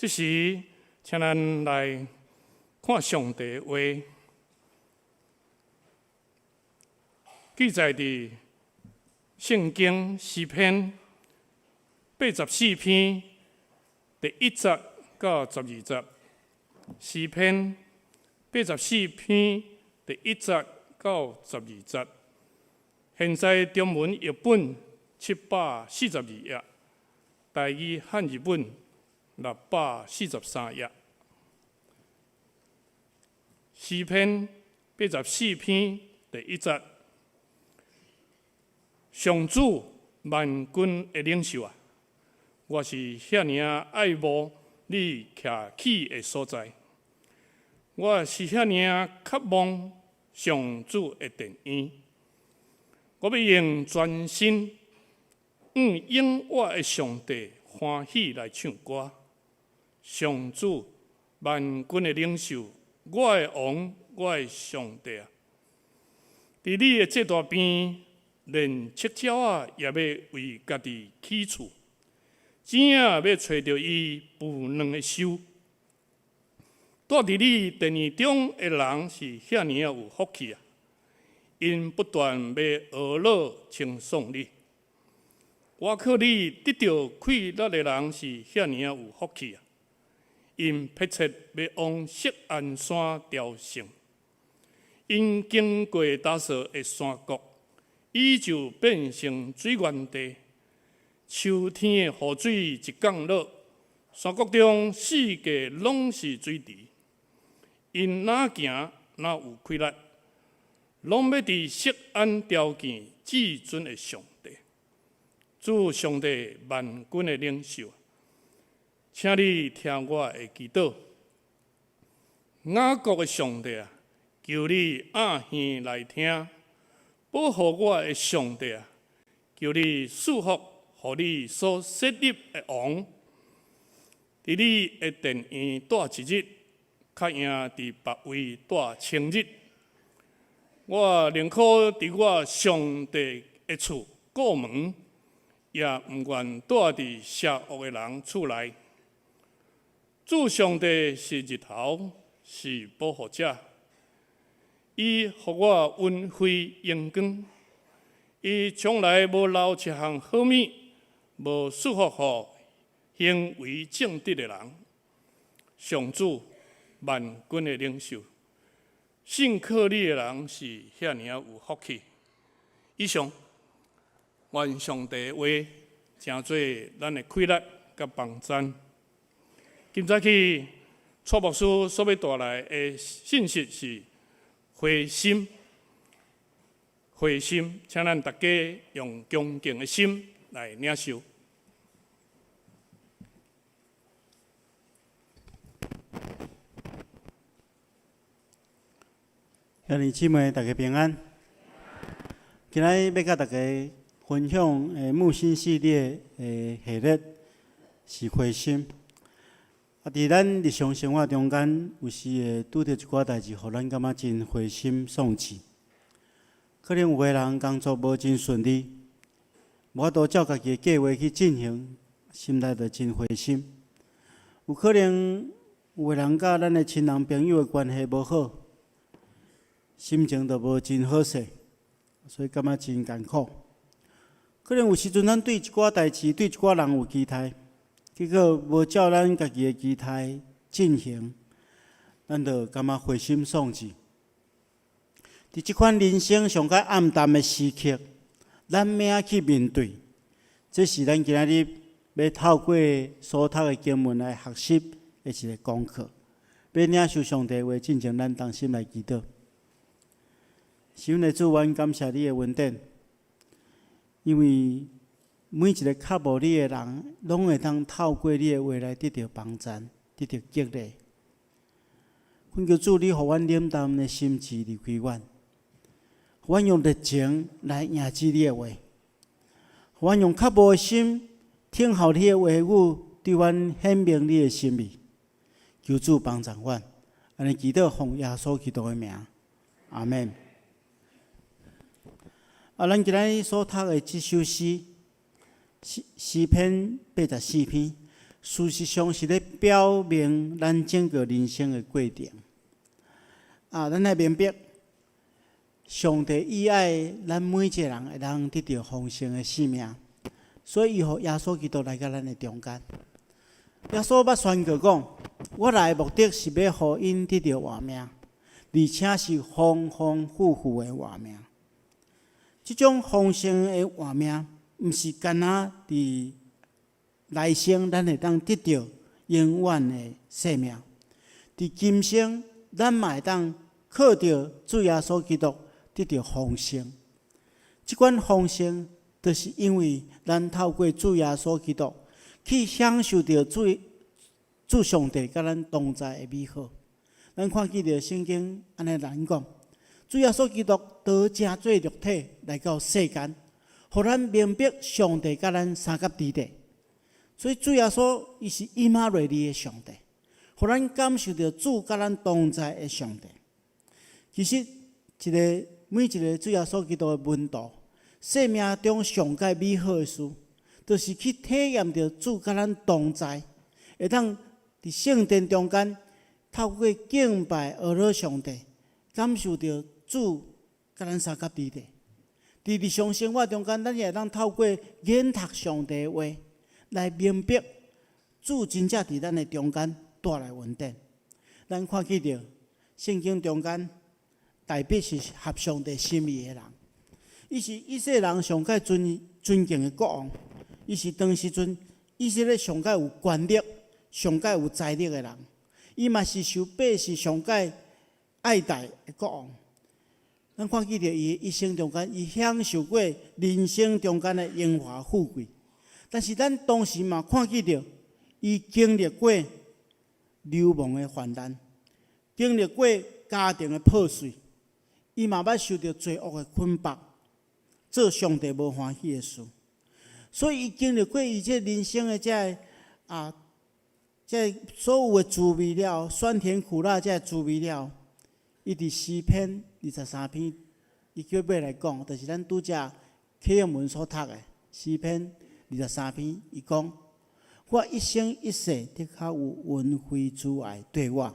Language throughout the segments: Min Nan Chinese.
這時，請咱來看上帝話，記載佇聖經詩篇84篇第1節到12節。詩篇八十四篇第一節到十二節。現在中文譯本742頁，台語漢字本643頁。詩篇八十四篇第一節：上主萬軍的領袖啊，我是遐爾仔愛慕你徛起的所在，我是遐爾仔渴望上主的殿院。我欲用全身，向永活的上帝歡喜來唱歌。上主萬軍的領袖，我的王，我的上帝啊！佇你的祭壇邊，連赤鳥仔也欲為家己起厝，糋仔欲揣著伊孵卵的岫。住佇你殿院中的人是遐爾仔有福氣啊！𪜶不斷欲呵咾稱頌你。倚靠你得著氣力的人是遐爾仔有福氣啊！𪜶迫切欲往錫安山朝聖，𪜶經過大掃的山谷，伊就變成水源地。秋天的雨水一降落，山谷中四界攏是水池。𪜶若行若有氣力，攏欲佇錫安朝見至尊的上帝，主上帝萬軍的領袖，請你聽我的祈禱。雅各的上帝啊，求你掩耳來聽，保護我的上帝啊，求你賜福予你所設立的王，佇你的殿院蹛一日，較贏佇別位蹛千日。我寧可佇我上帝的厝顧門，也毋願蹛佇邪惡的人厝內。主上帝是日頭，是保護者，伊予我雲輝榮光。伊從來無留一項好物，無賜福予行為正直的人。上主萬軍的領袖，信靠你的人是遐爾仔有福氣。以上，願上帝的話成做咱的氣力佮幫贊。今早起，蔡牧師所欲帶來的信息是回心，回心，請咱大家用恭敬的心來領受。兄弟姊妹，大家平安。今仔日欲佮大家分享的牧心系列的系列是回心。啊，佇咱日常生活中間，有時會拄著一寡代誌，予咱感覺真灰心喪志。可能有的人工作無真順利，無法度照家己的計畫去進行，心內就真灰心。有可能有的人佮咱的親人朋友的關係無好，心情就無真好勢，所以感覺真艱苦。可能有時陣咱對一寡代誌、對一寡人有期待，結果無照咱家己的期待進行，咱就感覺灰心喪志。佇這款人生上較暗淡的時刻，咱欲按怎去面對？這是咱今仔日欲透過所讀的經文來學習的一個功課。欲領受上帝話，進前咱同心來祈禱。是阮的主，阮感謝你的恩典，因為每一個渴慕你的人，攏會當透過你的話來得著幫贊，得著激勵。懇求主，你予阮冷淡的心志離開阮，予阮用熱情來迎接你的話，予阮用渴慕的心聽候你的話語，對阮顯明你的心意。求主幫助阮，按呢祈禱奉耶穌基督的名，阿們。啊，咱今仔日所讀的這首詩，詩詩篇八十四篇，事實上是咧表明咱整個人生的過程。啊，咱愛明白，上帝伊愛咱每一個人會當得著豐盛的生命，所以伊予耶穌基督來到咱的中間。耶穌捌宣告講：我來的目的是欲予𪜶得著活命，而且是豐豐富富的活命。這種豐盛的活命，毋是干焦佇來生咱會當得著永遠的生命。佇今生，咱嘛會當靠著主耶穌基督得著豐盛。這款豐盛，就是因為咱透過主耶穌基督去享受著主主上帝佮咱同在的美好。咱看見著聖經按呢來講，主耶穌基督道成做肉體來到世間，予咱明白上帝佮咱相佮佇咧。所以主耶穌伊是以馬內利的上帝，予咱感受著主佮咱同在的上帝。其實，一个每一个主耶穌基督的門徒，生命中上蓋美好的事，就是去體驗著主佮咱同在，會當佇聖殿中間透過敬拜阿羅上帝，感受著主佮咱相佮佇咧。佇日常生活中間，咱也會當透過研讀上帝的話，來明白主真正佇咱的中間帶來恩典。咱看見著聖經中間，大衛是合上帝心意的人，伊是以色列人上蓋尊尊敬的國王，伊是當時陣以色列上蓋有權力、上蓋有財力的人，伊嘛是受百姓上蓋愛戴的國王。咱看見著伊一生中間，伊享受過人生中間的榮華富貴，但是咱同時嘛看見著伊經歷過流亡的患難，經歷過家庭的破碎，伊嘛捌受著罪惡的捆綁，做上帝無歡喜的事。所以伊經歷過伊這人生的這个啊，這所有的滋味了，酸甜苦辣這个滋味了，伊佇詩篇23篇，伊叫尾來講，就是咱拄才啟應文所讀的詩篇二十三篇，伊講：我一生一世的確有恩惠慈愛綴我，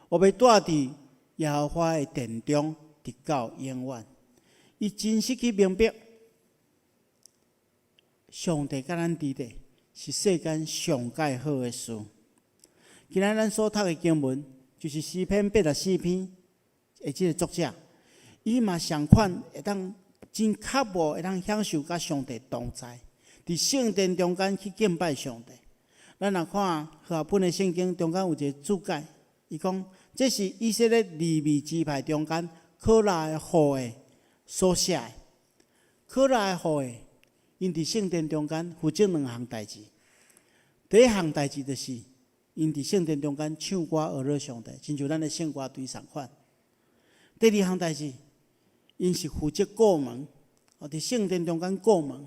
我欲蹛佇耶和華的殿中，直到永遠。伊真實去明白，上帝佮咱佇咧，是世間上蓋好的事。今仔咱所讀的經文，就是詩篇84篇的這個作者，伊嘛仝款會當真渴慕會當享受佮上帝同在，佇聖殿中間去敬拜上帝。咱若看和合本的聖經中間有一個注解，伊講這是以色列利未支派中間可拉的後裔所寫的。可拉的後裔，𪜶佇聖殿中間負責兩項代誌。第一項代誌就是，𪜶佇聖殿中間唱歌阿羅上帝，親像咱的聖歌隊仝款。第二項代誌，𪜶是負責顧門，哦，佇聖殿中間顧門。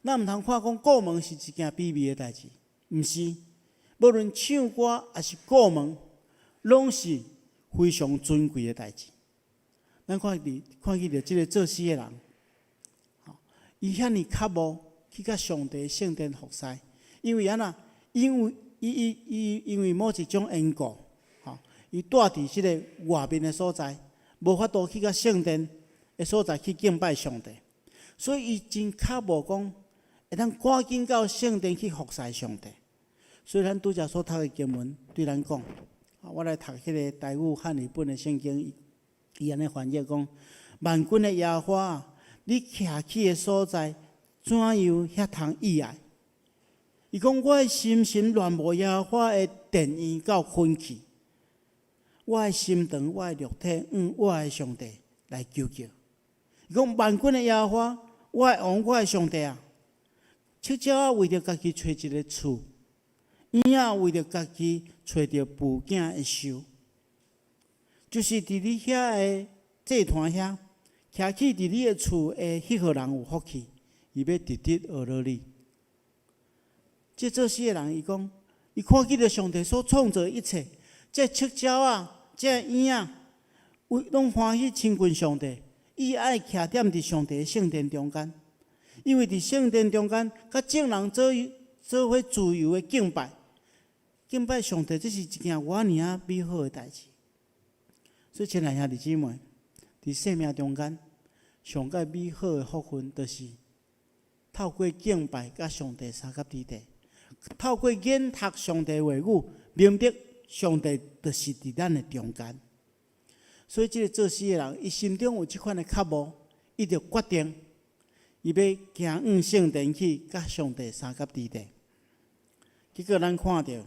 咱毋通看講顧門是一件卑微的代誌，毋是。無論唱歌抑是顧門，攏是非常尊貴的代誌。咱看佇看見著這个作詩的人，伊遐爾渴慕去佮上帝聖殿服侍，因為按怎？因為伊伊伊因為某一種緣故，吼，伊蹛佇這个外面的所在，無法度去佮聖殿的所在去敬拜上帝，所以伊真渴慕講，會當趕緊到聖殿去服侍上帝。所以咱拄才所讀的經文對咱講，我來讀彼个台語漢語本的聖經，伊按呢翻譯講：萬軍的耶和華，你徛起的所在，怎樣遐通意愛？伊講我的心深戀慕耶和華的殿院到昏去，我的心腸，我的肉體，向我的上帝來求叫。伊講萬軍的耶和華，我的王，我的上帝啊！赤鳥仔為著家己揣一个厝，鷹仔為著家己揣著孵囝的岫，就是佇你遐的祭壇遐，徛起佇你的厝的彼號人有福氣，伊欲直直阿羅你。這作詩的人，伊講，伊看見著上帝所創造的一切，這赤鳥仔，這鷹仔，為攏歡喜親近上帝，伊愛徛踮佇上帝的聖殿中間，因為佇聖殿中間，佮眾人做做伙自由的敬拜，敬拜上帝，這是一件偌爾仔美好的代誌。所以，親愛兄弟姊妹，佇生命中間，上蓋美好的福分，就是透過敬拜佮上帝相佮佇地，透過研讀上帝話語，明白上帝就是佇咱的中間。所以，這個做詩的人，伊心中有這款的渴慕，伊就決定，伊欲行往聖殿去，佮上帝相佮佇地。結果，咱看著，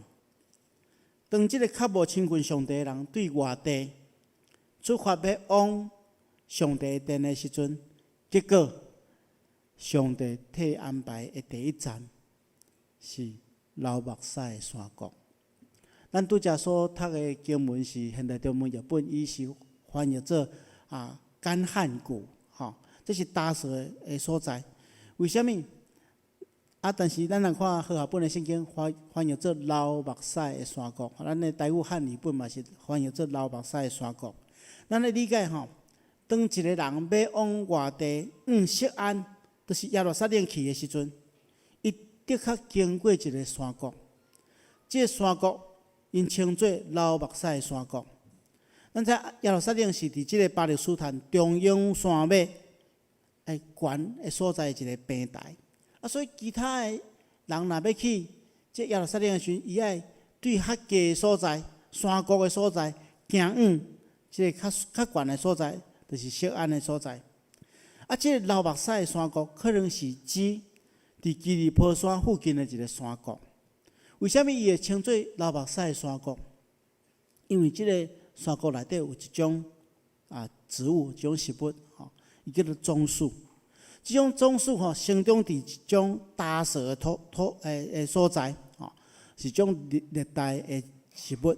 當這個渴慕親近上帝的人對外地出發欲往上帝殿的時陣，結果上帝替安排的第一站是流目屎的山谷。咱拄才所讀的經文是現代中文譯本，伊是翻譯做啊乾旱谷，吼，這是焦燥的所在。為啥物？啊，但是咱若看和合本的聖經翻譯做流目屎的山谷，咱的台語漢語本嘛是翻譯做流目屎的山谷。咱來理解吼，當一個人欲往外地往錫安，就是耶路撒冷去的時陣，伊的確經過一個山谷。這個山谷𪜶稱做流目屎的山谷。咱知耶路撒冷是佇這個巴勒斯坦中央山脈的懸的所在一個平台。啊，所以其他的人若欲去這耶路撒冷的時陣，伊愛對較低的所在、山谷的所在，行往這個較較懸的所在，就是錫安的所在。啊，這個流目屎的山谷，可能是指佇基利波山附近的一個山谷。為啥物伊會稱做流目屎的山谷？因為這個山谷內底有一種啊植物，一種植物，吼，伊叫做棕樹。這種棕樹吼，生長佇一種焦燥的土土的的所在，吼，是種熱熱帶的植物。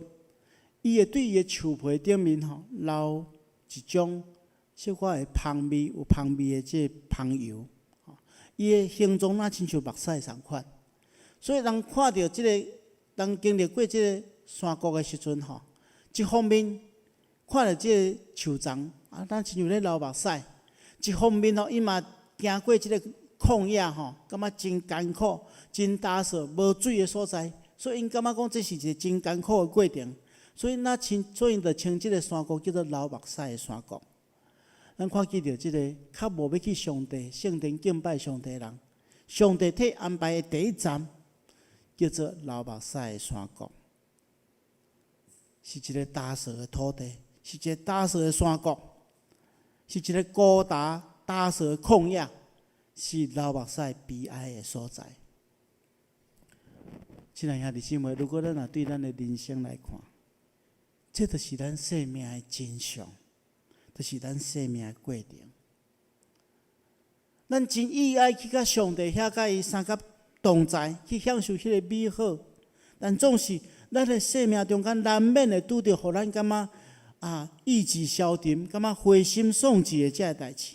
伊會對伊的樹皮頂面吼留一種小可會芳味、有芳味的這個芳油。伊的形狀若親像目屎仝款，所以人看著這個人經歷過這個山谷的時陣吼，一方面看著這個樹叢啊，若親像咧流目屎；一方面吼，伊嘛行過這個曠野吼，感覺真艱苦、真焦燥、無水的所在，所以𪜶感覺講這是一個真艱苦的過程。所以若稱，所以𪜶就稱這個山谷叫做流目屎的山谷。咱看見著這個較無欲去上帝聖殿敬拜上帝的人，上帝替安排的第一站叫做流目屎的山谷，是一個焦燥的土地，是一個焦燥的山谷，是一個高達焦燥的曠野，是流目屎悲哀的所在。親愛兄弟姊妹，如果咱若對咱的人生來看，這就是咱生命的真相，就是咱生命的過程。咱真意愛去佮上帝遐佮伊相佮同在，去享受彼個美好。但總是咱的生命中間難免會拄著，予咱感覺啊意志消沉，感覺灰心喪志的這个代誌。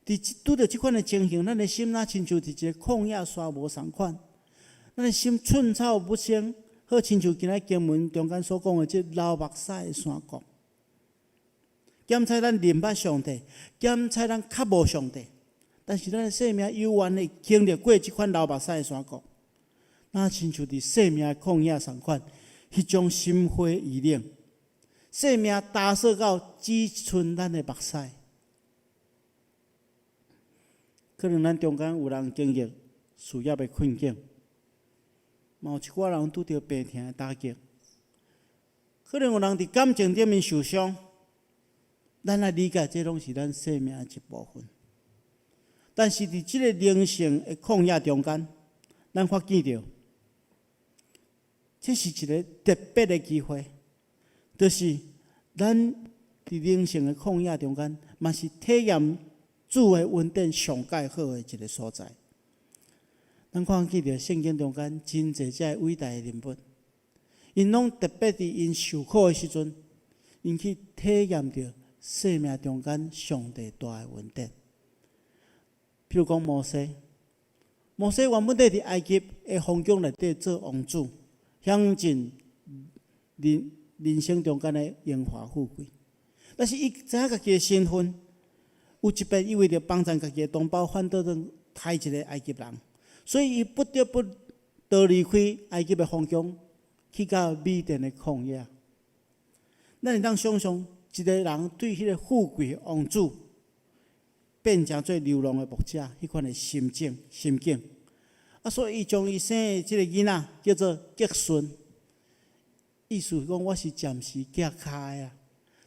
佇拄著這款的情形，咱的心若親像佇一個曠野沙漠仝款，咱的心寸草不生，好親像今仔經文中間所講的這流目屎的山谷。檢採咱認捌上帝，檢採咱較無上帝，但是咱的生命猶原會經歷過這款流目屎的山谷，若親像佇生命的曠野仝款，彼種心灰意冷，生命焦燥到只賰咱的目屎。可能咱中間有人經歷事業的困境，嘛有一寡人拄著病痛的打擊，可能有人佇感情頂面受傷。咱來理解，這攏是咱生命的一部分。但是佇這個靈性的曠野中間，咱發現著，這是一個特別的機會，就是咱佇靈性的曠野中間，嘛是體驗主的恩典上蓋好的一個所在。咱看見著聖經中間真濟這個偉大的人物，𪜶攏特別佇𪜶受苦的時陣，𪜶去體驗著生命中間上帝大的恩典。譬如講摩西，摩西原本佇埃及的皇宮內底做王子，享盡人人生中間的榮華富貴。但是伊知影家己的身份，有一擺伊為著幫贊家己的同胞，反倒轉刣一個埃及人，所以伊不得不逃離開埃及的皇宮，去到米甸的曠野。咱會當想像一个人對彼个富貴王子變成做流浪的牧者，彼款的心境心境。啊，所以伊將伊生的這个囡仔叫做革順，意思講我是暫時寄跤的啊。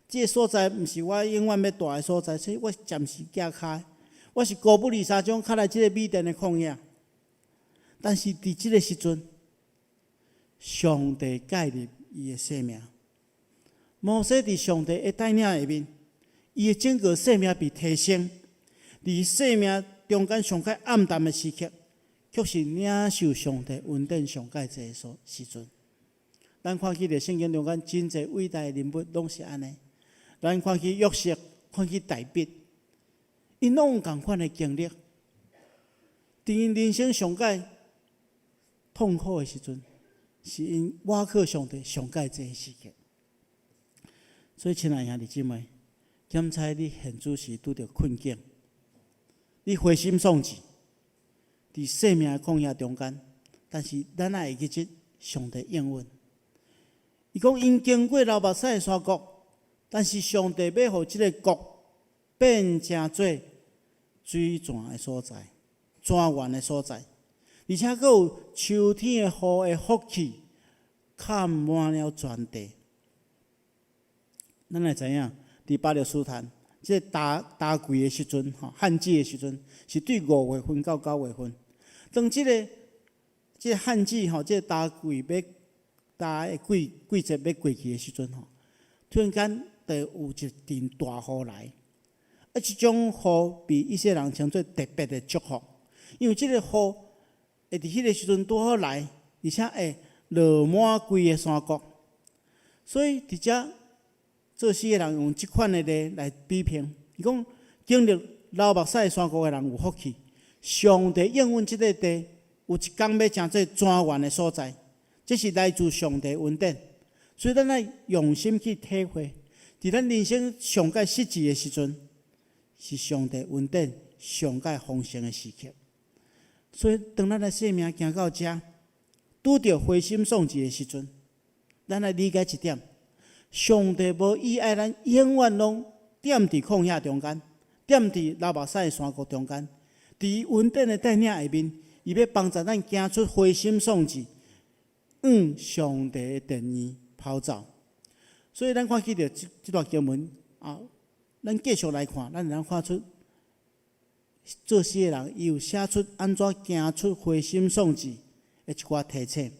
這个所在毋是我永遠欲蹛的所在，所以我是暫時寄跤的。我是孤不離三種，較來這个米甸的曠野。但是佇這个時陣，上帝介入伊的生命。摩西佇上帝的帶領下面，伊的整個生命被提升。佇生命中間上較暗淡的時刻，卻是領受上帝恩典上蓋濟的所時陣。咱看起佇聖經中間真濟偉大的人物，攏是按呢。咱看起約瑟，看起大衛，𪜶攏有仝款的經歷。佇𪜶人生上蓋痛苦的時陣，是𪜶倚靠上帝上蓋濟的時刻。所以，親愛兄弟姊妹，檢查你現此時拄著困境，你灰心喪志，佇生命的曠野中間，但是咱愛會記得上帝應允。伊講𪜶經過流目屎的山谷，但是上帝欲予這个谷變成做水泉的所在，泉源的所在，而且閣有秋天的雨的福氣，崁滿了全地。咱會知影，佇巴勒斯坦，這个冬冬季的時陣，吼，旱季的時陣，是對5月份到9月份。當這个旱季吼，這个冬季欲冬的季季節欲過去的時陣吼，突然間就有一陣大雨來。啊，這種雨被以色列人稱做特別的祝福，因為這個雨會佇彼个時陣拄好來，而且會落滿規个山谷，所以佇遮作詩的人用這款的例來比評，伊講經歷流目屎的山谷的人有福氣，上帝應允這個地有一工欲成做泉源的所在，這是來自上帝恩典，所以咱愛用心去體會，佇咱人生上蓋失志的時陣，是上帝恩典上蓋豐盛的時刻。所以當咱的生命行到遮，拄著灰心喪志的時陣，咱愛理解一點。上帝無意愛咱永遠攏踮佇曠野中間，踮佇流目屎的山谷中間。佇伊恩典的帶領下面，伊欲幫助咱行出灰心喪志，往上帝的殿院跑走。所以咱看起著這這段經文啊，咱繼續來看，咱會當看出作詩的人，伊有寫出按怎行出灰心喪志的一寡提醒。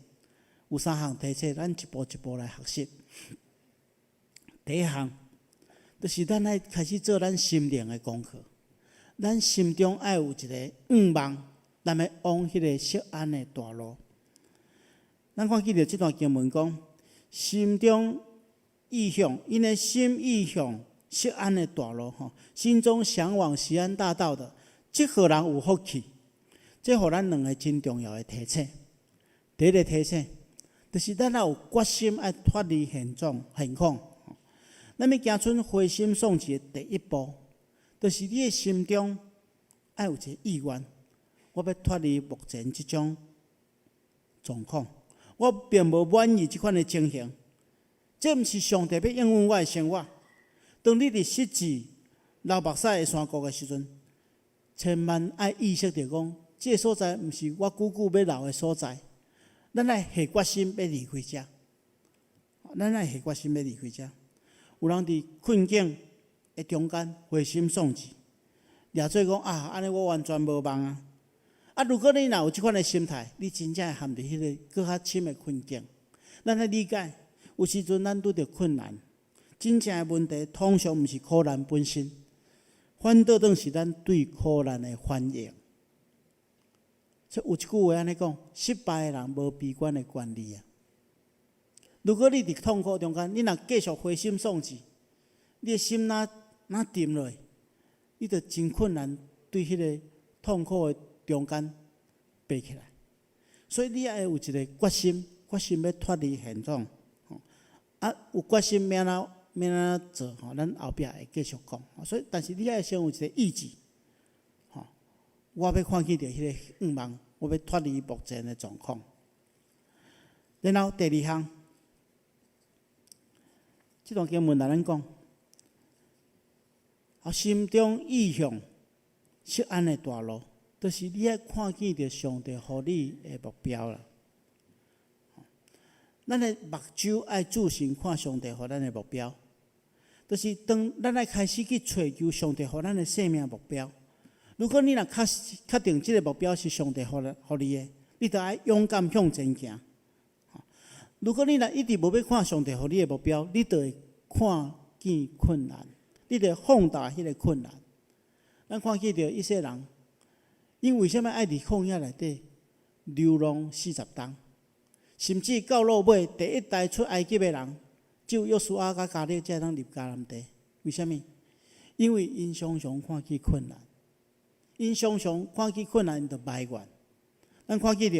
有三項提醒，咱一步一步來學習。第一項，就是咱愛開始做咱心靈的功課。咱心中愛有一个向望，咱欲往彼个錫安的大路。咱看起著這段經文講，心中意向，𪜶的心意向錫安的大路吼，心中嚮往錫安大道的，這號人有福氣。這予咱兩个真重要的提醒。第一个提醒，就是咱愛有決心愛脫離現狀現況。咱欲行出灰心喪志的第一步，就是你的心中愛有一个意願，我欲脫離目前這種狀況，我並無滿意這款的情形，這毋是上帝欲應允我的生活。當你佇失志流目屎的山谷的時陣，千萬愛意識著講，這个所在毋是我久久欲留的所在，咱愛下決心欲離開遮，咱愛下決心欲離開遮。有人佇困境的中間灰心喪志，掠做講啊，按呢我完全無望啊！啊，如果你若有這款的心態，你真正會陷佇彼个閣較深的困境。咱愛理解，有時陣咱拄著困難，真正的問題通常毋是苦難本身，反倒轉是咱對苦難的反應。所以有一句話按呢講：失敗的人無悲觀的權利啊！如果你佇痛苦中間，你若繼續灰心喪志，你的心若若沉落去，你就真困難對彼个痛苦的中間爬起來。所以你愛有一个決心，決心欲脫離現狀。啊，有決心欲按怎欲按怎做吼？咱後壁會繼續講。所以，但是你愛先有一個意志，吼，我欲看見著彼个向望，我欲脫離目前的狀況。然後第二項。這段經文來咱講，啊，心中異象錫安的大路，就是你愛看見著上帝予你的目標啦。咱的目睭愛注視看上帝予咱的目標，就是當咱愛開始去揣求上帝予咱的生命目標。如果你若確確定這个目標是上帝予予你的，你就愛勇敢向前行。如果你若一直無欲看上帝予你的目標，你就會看見困難，你就會放大彼个困難。咱看見著一些人，𪜶為啥物愛佇曠野內底流浪40冬？甚至到落尾第一代出埃及的人，只有約書亞佮迦勒才會當入迦南地。為啥物？因為𪜶常常看見困難，𪜶常常看見困難，𪜶就埋怨。咱看見著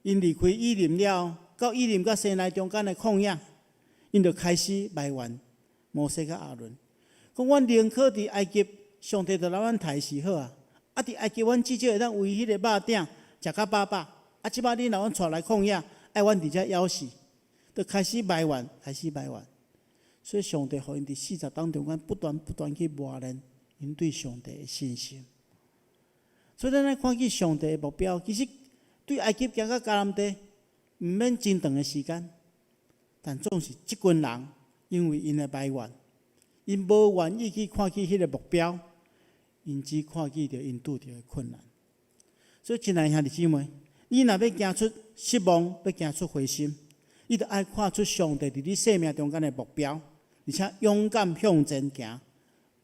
，𪜶離開以琳了，到以琳佮西奈中間的曠野，𪜶就開始埋怨摩西佮亞倫，講阮寧可佇埃及，上帝就來阮刣死好啊！啊，佇埃及阮至少會當為彼個肉鼎食較飽飽。啊，這擺你若阮帶來曠野，愛阮佇遮枵死，就開始埋怨，開始埋怨。所以上帝予𪜶佇40冬中間不斷不斷去磨練𪜶對上帝的信心。所以咱愛看見上帝的目標，其實對埃及行到迦南地，毋免真長的時間，但總是這群人因為𪜶的埋怨，𪜶無願意去看見彼个目標，𪜶只看見著𪜶拄著的困難。所以，親愛兄弟姊妹，你若欲行出失望，欲行出灰心，你著愛看出上帝佇你生命中間的目標，而且勇敢向前行，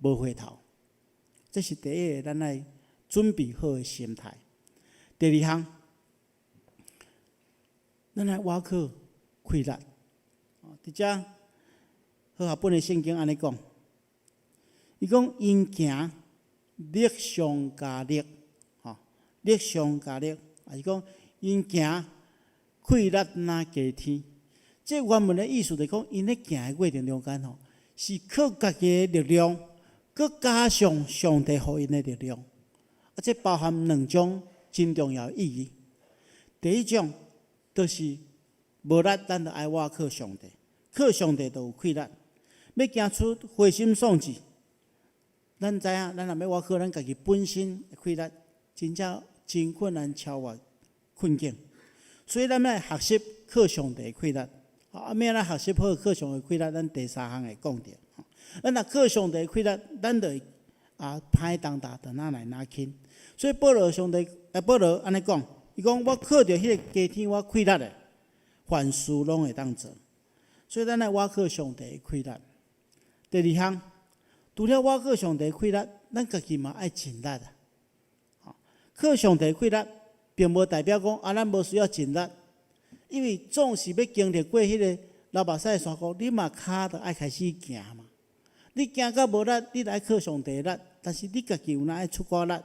無回頭。這是第一个，咱愛準備好的心態。第二項，咱愛倚靠氣力。佇遮和合本的聖經按呢講，伊講𪜶行力上加力，吼，力上加力，抑是講𪜶行氣力若加添。這原文的意思就是講，𪜶咧行的過程中間吼，是靠家己的力量，閣加上上帝予𪜶的力量。啊，這包含兩種真重要的意義。第一種，就是無力，咱就愛倚靠上帝，靠上帝就有氣力。欲行出灰心喪志，咱知影，咱若欲倚靠咱家己本身的氣力，真正真困難超越困境。所以咱愛學習靠上帝的氣力。啊，欲按怎學習好靠上帝氣力？咱第三項會講著。咱若靠上帝氣力，咱就會啊歹重擔就哪來哪輕。所以保羅上帝，啊保羅按呢講，伊講我靠著彼个加添我氣力的，凡事攏會當做。所以咱愛倚靠上帝的氣力。第二項，除了倚靠上帝氣力，咱家己嘛愛盡力啊。靠上帝氣力，並無代表講啊，咱無需要盡力，因為總是欲經歷過彼个流目屎的山谷，你嘛跤著愛開始行嘛。你行到無力，你愛靠上帝力，但是你家己有哪愛出寡力？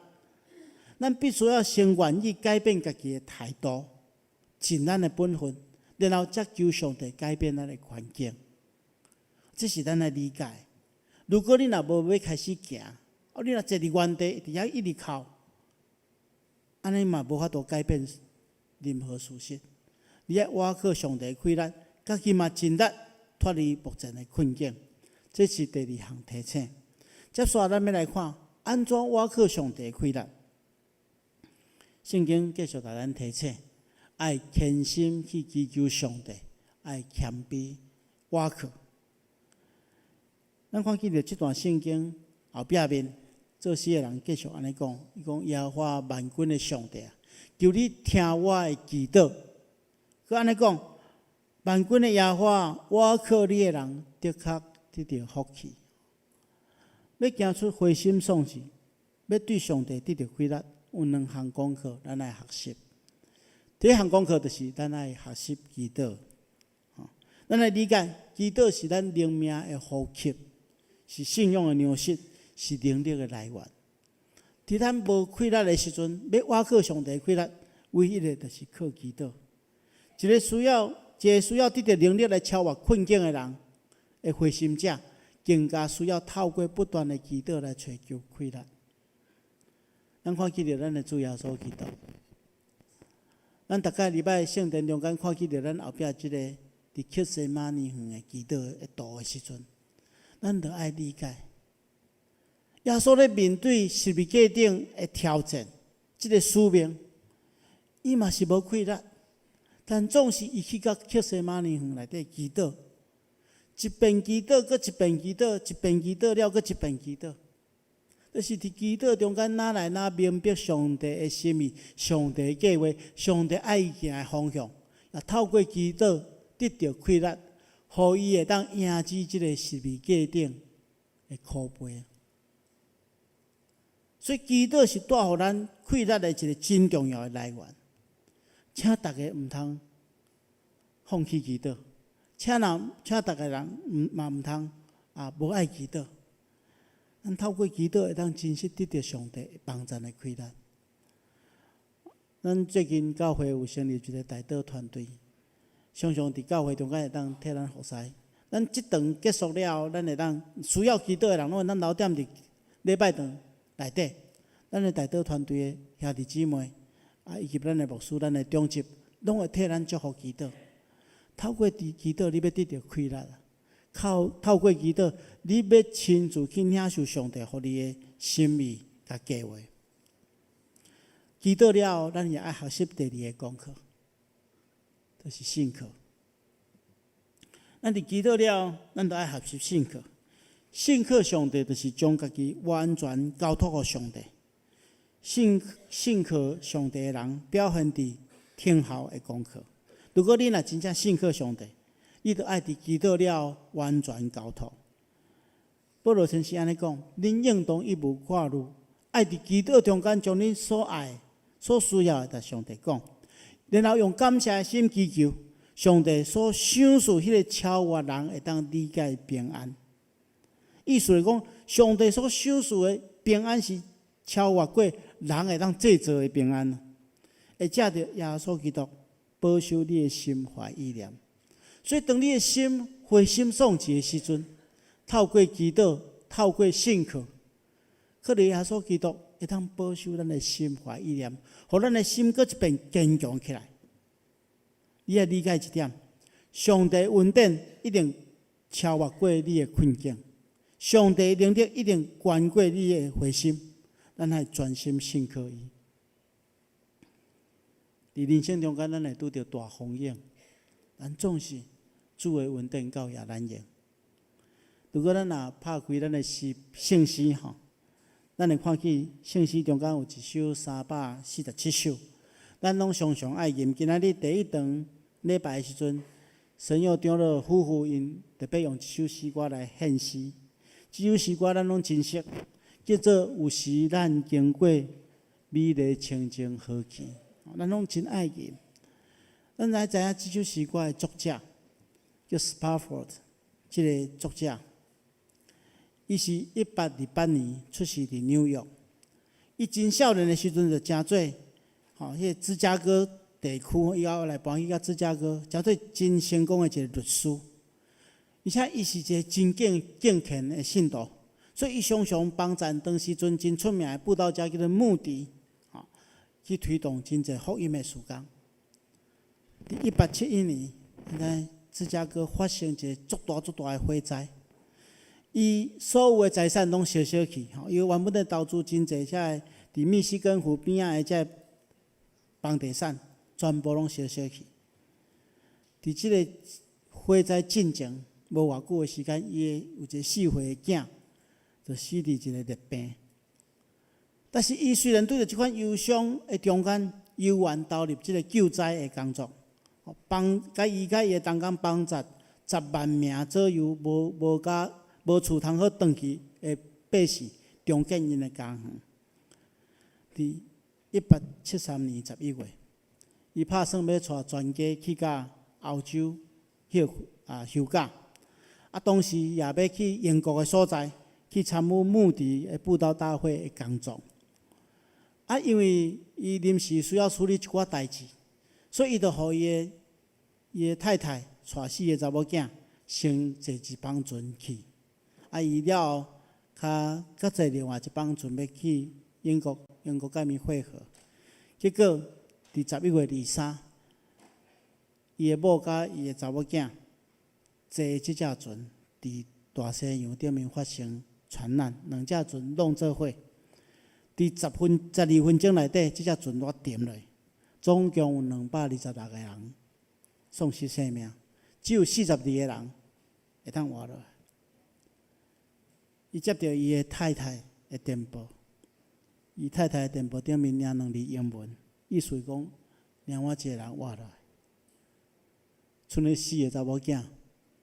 咱必須要先願意改變家己的態度，盡咱的本分，然後才求上帝改變咱的環境。這是咱愛理解。如果你若無欲開始行，哦，你若坐佇原地，佇遐一直哭，按呢嘛無法度改變任何事實。你愛倚靠上帝氣力，家己嘛盡力脫離目前的困境。這是第二項提醒。接續來咱欲來看，按怎倚靠上帝氣力。聖經繼續共咱提醒，愛虔心去祈求上帝，愛謙卑倚靠。咱看見著這段聖經後壁面，作詩的人繼續按呢講，伊講耶和華萬軍的上帝啊，求你聽我的祈禱。閣按呢講，萬軍的耶和華，倚靠你的人，的確得著福氣。欲行出灰心喪志，欲對上帝得著氣力，有兩項功課，咱愛學習。第一項功課就是咱愛學習祈禱。咱愛理解，祈禱是咱靈命的呼吸，是信仰的糧食，是能力的來源。佇咱無氣力的時陣，欲倚靠上帝氣力，唯一的就是靠祈禱。一个需要得著能力來超越困境的人，的灰心者，更加需要透過不斷的祈禱來揣求氣力。咱看見著咱的主耶穌基督，咱逐擺禮拜聖殿中間看見著咱後壁這个佇客西馬尼園的祈禱的道的時陣，咱著愛理解，耶穌咧面對十字架頂的挑戰，這个使命，伊嘛是無氣力，但總是伊去到客西馬尼園內底祈禱，一遍祈禱，閣一遍祈禱，一遍祈禱了，閣一遍祈禱。就是佇祈禱中間，哪來哪明白上帝的心意、上帝的計劃、上帝愛伊行的方向，也透過祈禱得著氣力，予伊會當迎接這个十字架頂的苦悲。所以祈禱是帶予咱氣力的一个真重要的來源。請大家毋通放棄祈禱，請逐个人毋嘛毋通啊無愛祈禱。咱透過祈禱會當真實得著上帝幫贊的氣力。咱最近教會有成立一个代禱團隊，常常佇教會中間會當替咱服侍。咱這堂結束了後，咱會當需要祈禱的人，攏會當留踮佇禮拜堂內底。咱的代禱團隊的兄弟姊妹，啊，以及咱的牧師、咱的長執，攏會替咱祝福祈禱。透過佇祈禱，你欲得著氣力。靠透過祈禱，你欲親自去領受上帝予你的心意佮計劃。祈禱了後，咱也愛學習第二个功課，就是信靠。咱佇祈禱了後，咱就愛學習信靠。信靠上帝，就是將家己完全交託予上帝。信靠上帝的人，表現佇聽候的功課。如果你若真正信靠上帝，你就愛佇祈禱了後完全交託。保羅先生按呢講：恁應當一無掛慮，愛佇祈禱中間將恁所愛、所需要的，共上帝講，然後用感謝的心祈求上帝所賞賜彼个超越人會當理解的平安。意思是講，上帝所賞賜的平安是超越過人會當製造的平安，會藉著耶穌基督保守你的心懷意念。所以，當你的心灰心喪志的時陣，透過祈禱，透過信靠，可能耶穌基督會當保守咱的心懷意念，予咱的心閣一遍堅強起來。你愛理解一點，上帝恩典一定超越過你的困境，上帝能力一定懸過你的灰心，咱愛專心信靠伊。佇人生中間，咱會拄著大風湧，咱總是主的恩典夠予咱用。如果咱若拍開咱的詩聖詩吼，咱會看見聖詩中間有一首347首，咱攏常常愛吟。今仔日第一堂禮拜的時陣，神佑長老夫婦𪜶特別用一首詩歌來獻詩。這首詩歌咱攏真熟，叫做《有時咱經過美麗清靜河溪》，咱攏真愛吟。咱來知影這首詩歌的作者叫 Spafford，這个作者，伊是1828年出世佇紐約。伊真少年的時陣就成做吼，彼个芝加哥地區，以後來搬去到芝加哥，成做真成功的一个律師。而且伊是一个真敬虔的信徒，所以伊常常幫贊當時陣真出名的布道家叫做穆迪，吼，去推動真濟福音的事工。佇1871年，在芝加哥發生一个足大足大的火災，伊所有的財產攏燒燒去，吼，伊原本咧投資真濟，遮个佇密西根湖邊仔的這个房地產，全部攏燒燒去。佇這个火災進前無偌久的時間，伊的有一個4歲的囝就死佇一个熱病。但是伊雖然對著這款憂傷的中間，猶原投入這个救災的工作。幫佮伊佮伊的同工幫助10萬名左右無家無厝通好轉去的百姓，重建𪜶的家園。佇1873年11月，伊拍算欲帶全家去到歐洲歇啊休假，啊，同時也欲去英國的所在去參與穆迪的布道大會的工作。啊，因為伊臨時需要處理一寡代誌，所以伊就予伊的太太帶四个查某囝先坐一班船去，啊，伊了後，較閣坐另外一班船欲去英國，英國佮𪜶會合。結果佇11月23，伊的某佮伊的查某囝坐這隻船佇大西洋頂面發生船難，兩隻船攏做伙，佇10分12分鐘內底，這隻船煞沉落，總共有226個人喪失性命，只有42個人會當活落來。伊接著伊的太太的電報，伊太太的電報頂面領兩字英文，意思講，剩我一個人活落來。賰彼四个查某囝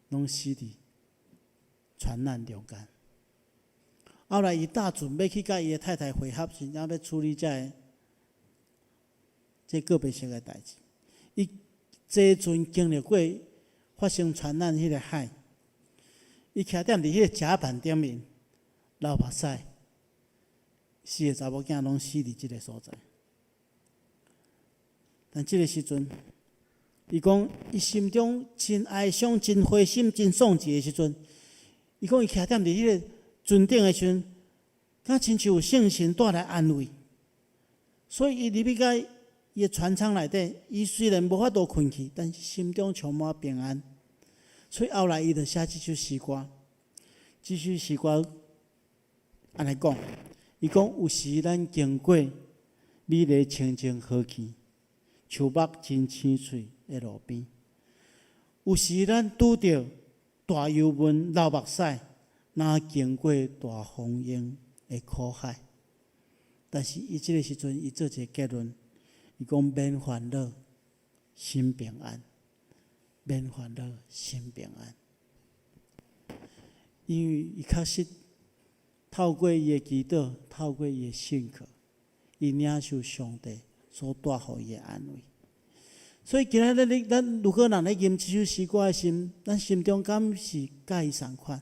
攏死佇船難中間。後來伊搭船欲去佮伊的太太會合時，才欲處理這个這告別式的代誌。伊坐船經歷過發生船難彼个海，伊徛踮佇彼個甲板頂面流目屎，四个查某囝攏死佇這个所在。但這个時陣，伊講伊心中真哀傷、真灰心、真喪志的時陣，伊講伊徛踮佇彼个船頂的時陣，敢親像有聖神帶來安慰。所以伊入去到伊的船艙內底，伊雖然無法度睏去，但是心中充滿平安。所以後來伊就寫這首詩歌，這首詩歌按呢講，伊講有時咱經過美麗清淨河溪，樹木真青翠的路邊；有時咱拄著大憂悶流目屎，若經過大風湧的苦海。但是伊這个時陣，伊做一个結論，伊講免煩惱，心平安；免煩惱，心平安。因為伊確實透過伊的祈禱，透過伊的信靠，伊領受上帝所帶予伊的安慰。所以今仔日咱如果人咧吟這首詩歌的時，咱心中敢是佮伊仝款？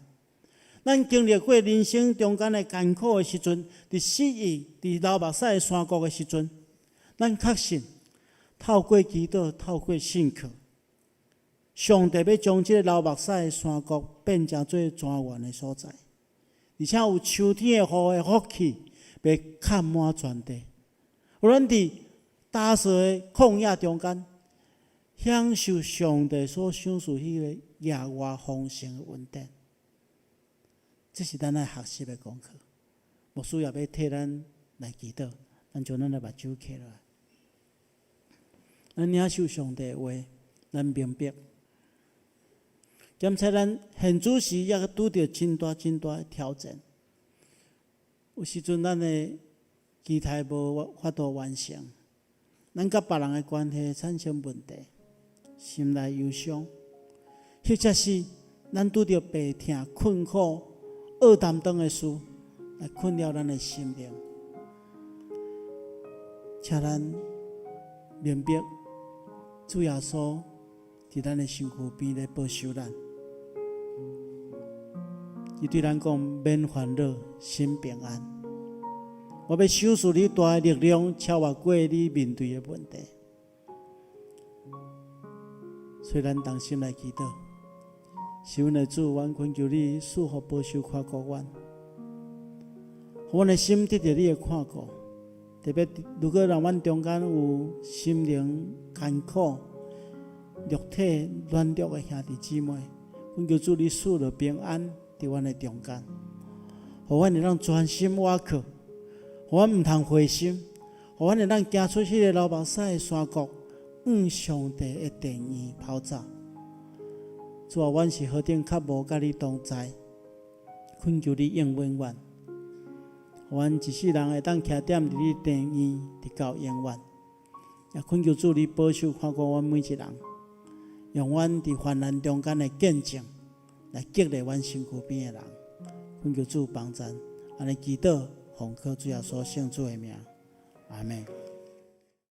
咱經歷過人生中間的艱苦的時陣，佇失意、佇流目屎的山谷的時陣，咱確信透過祈禱、透過信靠，上帝欲將這个流目屎的山谷變成做莊園的所在，而且有秋天的雨的福氣，欲崁滿全地。予咱佇焦燥的曠野中間，享受上帝所賞賜彼个額外豐盛的恩典。這是咱愛學習的功課。牧師也欲替咱來祈禱，咱將咱的目睭閉落來。咱領受上帝的話，咱明白。檢測咱現主時猶閣拄著真大真大的挑戰。有時陣咱的期待無法度完成，咱佮別人的關係產生問題，心內憂傷，或者是咱拄著病痛、困苦、惡擔當的事來困擾咱的心靈，請咱明白，主耶穌佇咱的身軀邊咧保守咱。伊對咱講：免煩惱，心平安。我欲賞賜你大的力量，超越過你面對的問題。所以咱同心來祈禱。是阮的主，阮懇求你賜福保守看顧阮，予阮的心得著你的看顧。特別如果讓阮中間有心靈艱苦、肉體軟弱的兄弟姊妹，懇求主你賜予平安佇阮的中間，予阮會當專心倚靠，予阮毋通灰心，予阮會當行出彼个流目屎的山谷，向上帝的殿院跑走。主啊，阮是何等較無佮你同在，懇求你應允阮，予阮一世人會當徛踮佇你殿院，直到永遠。也懇求主你保守看顧阮每一人，用阮佇患難中間的見證來激勵阮身軀邊的人。懇求主幫贊，按呢祈禱，奉靠主耶穌聖子的名，阿們。